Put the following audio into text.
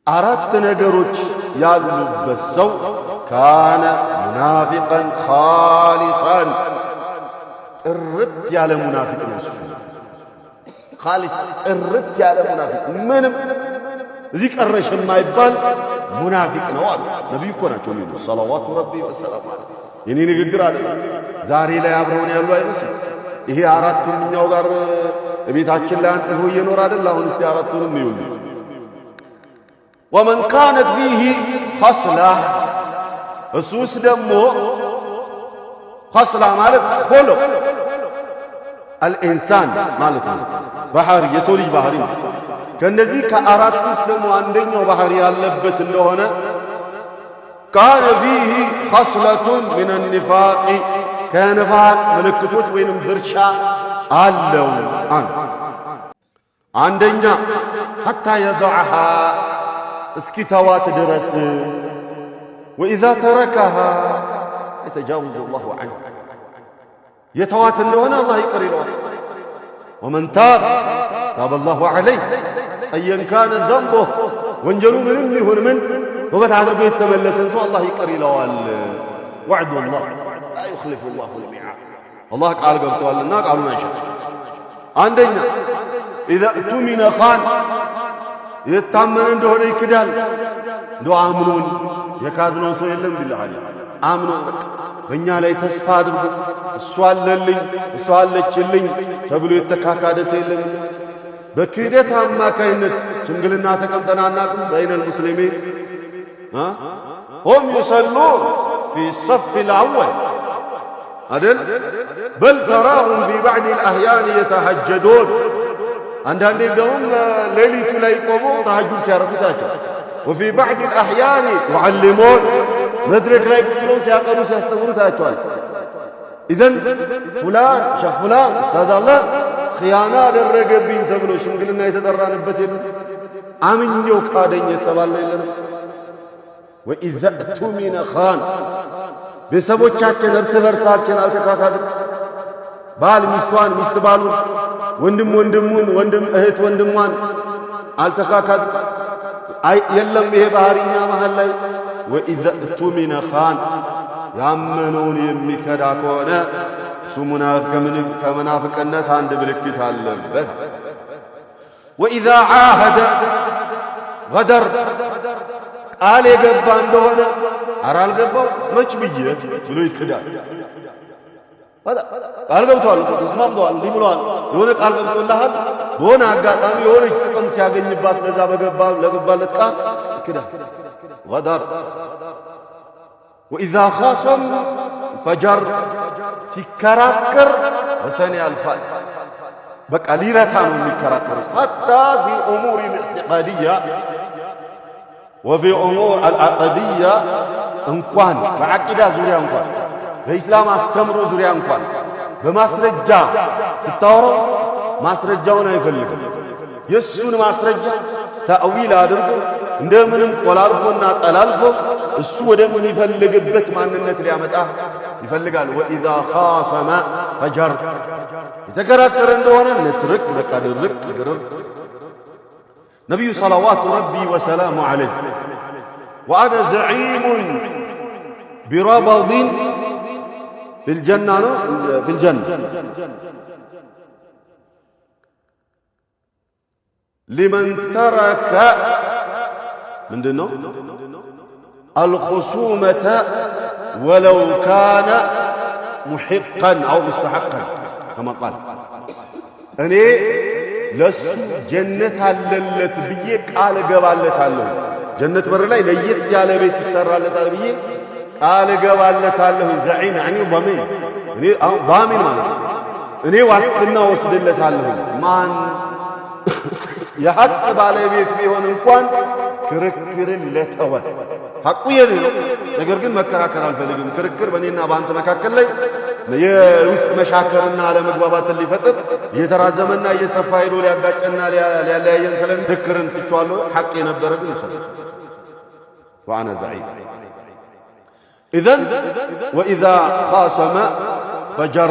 አራት ነገሮች ያሉበት ሰው كان منافقا خالصا ጥርት ያለ ሙናፊቅ ነው። እሱ خالص ጥርት ያለ ሙናፊቅ ምንም እዚህ ቀረሽ የማይባል ሙናፊቅ ነው አሉ ነቢዩ እኮ ናቸው የሚሉ صلوات ربي وسلامه عليه። የኔ ንግግር አይደለም። ዛሬ ላይ አብረውን ያሉ አይመስልም። ይሄ አራቱን እኛው ጋር ቤታችን ላይ አንጥፎ እየኖር አይደል? አሁን እስቲ አራቱንም ይሁን። ومن كانت فيه خصلة እሱስ ደግሞ خصلة ማለት خلق الإنسان ማለት ነው። ባህሪ የሰው ልጅ ባህሪ ነው። ከእነዚህ ከአራት ውስጥ ደግሞ አንደኛው ባህሪ ያለበት እንደሆነ كان فيه خصلة من النفاق ከንፋቅ ምልክቶች ወይንም ድርሻ አለው። አንደኛ حتى يدعها እስኪ ተዋት ድረስ وإذا تركها يتجاوز الله عنه የተዋት እንደሆነ አላህ ይቅር ይለዋል። ومن تاب تاب الله عليه أيا كان ذنبه ወንጀሉ ምንም ይሁን ምን ተውበት አድርጎ የተመለሰን ሰው አላህ ይቅር ይለዋል። وعد الله لا يخلف الله الميعاد አላህ ቃል ገብተዋልና ቃሉን አይሽርም። አንደኛ إذا اؤتمن خان የታመነ እንደሆነ ይክዳል። እንደ አምኖን የካድነው ሰው የለም ቢላህ አምኖ በቃ በእኛ ላይ ተስፋ አድርጎ እሷ አለልኝ እሷ አለችልኝ ተብሎ የተካካደ ሰው የለም። በክህደት አማካይነት ሽምግልና ተቀምጠን አናውቅም። بين المسلمين هم يصلون في الصف الأول አደል بل تراهم في بعض الأحيان يتهجدون አንዳንዴ እንደውም ሌሊቱ ላይ ቆመው ተሐጁድ ሲያረፉ ታያቸው። وفي بعض الأحيان يعلمون መድረክ ላይ ቁጭ ብለው ሲያቀሩ ሲያስተምሩ ታያቸዋል። إذن فلان ሸህ فلان ኡስታዝ አለ خيانة አደረገብኝ ተብሎ ሽምግልና የተጠራንበት የለም። አምኜው ካደኝ የተባለ የለንም። وإذا اؤتمن خان ቤተሰቦቻችን እርስ በርሳችን አልተካካድም። ባል ሚስቷን፣ ሚስት ባሉን፣ ወንድም ወንድሙን፣ ወንድም እህት ወንድሟን አልተካካድም። አይ የለም ይሄ ባህሪኛ መሃል ላይ وإذا اؤتمن خان ያመነውን የሚከዳ ከሆነ እሱ ከመናፍቅነት አንድ ምልክት አለበት። وإذا عاهد غدر ቃል የገባ እንደሆነ ኧረ አልገባው መች ብዬ ብሎ ይክዳል። ቃል ገብቷል፣ ተስማምተዋል፣ እንዲህ ብለዋል። የሆነ ቃል ገብቶልሃል። በሆነ አጋጣሚ የሆነች ጥቅም ሲያገኝባት ለዛ በገባ ለገባለት ቃል ይክዳል። غدر وإذا خاصم فجر ሲከራከር ወሰን ያልፋል። በቃ ሊረታ ነው የሚከራከሩት። حتى في أمور الاعتقادية وفي أمور العقدية እንኳን በዓቂዳ ዙሪያ እንኳን በኢስላም አስተምሮ ዙሪያ እንኳን በማስረጃ ስታወራው ማስረጃውን አይፈልግም። የእሱን ማስረጃ تأويل አድርጎ እንደምንም ቆላልፎና ጠላልፎ እሱ ወደሚፈልግበት ማንነት ሊያመጣ ይፈልጋል። وإذا خاصم فجر የተከራከረ እንደሆነ ንትርክ በቃ ድርቅ ግርር። ነቢዩ صلوات ربي وسلامه عليه وأنا زعيم بربض في الجنة ነው في الجنة لمن ترك ምንድን ነው الخصومة ولو كان محقا أو مستحقا كما قال እኔ ለሱ ጀነት አለለት ብዬ ቃል እገባለታለሁ። ጀነት በር ላይ ለየት ያለ ቤት ይሰራለታል ብዬ ቃል እገባለታለሁ። زعيم يعني ضامن እኔ አሁን ضامن ማለት ነው። እኔ ዋስትና ወስድለታለሁ። ማን የሐቅ ባለቤት ቢሆን እንኳን ክርክርን ለተወ ሐቁ የኔ ነው፣ ነገር ግን መከራከር አልፈልግም። ክርክር በእኔና በአንተ መካከል ላይ የውስጥ መሻከርና አለመግባባትን ሊፈጥር እየተራዘመና እየሰፋ ሄዶ ሊያጋጨና ሊያለያየን ስለሚ ክርክርን ትቼዋለሁ። ሐቅ የነበረ ግን ይውሰድ። وأنا زعيم إذن وإذا خاصم فجر።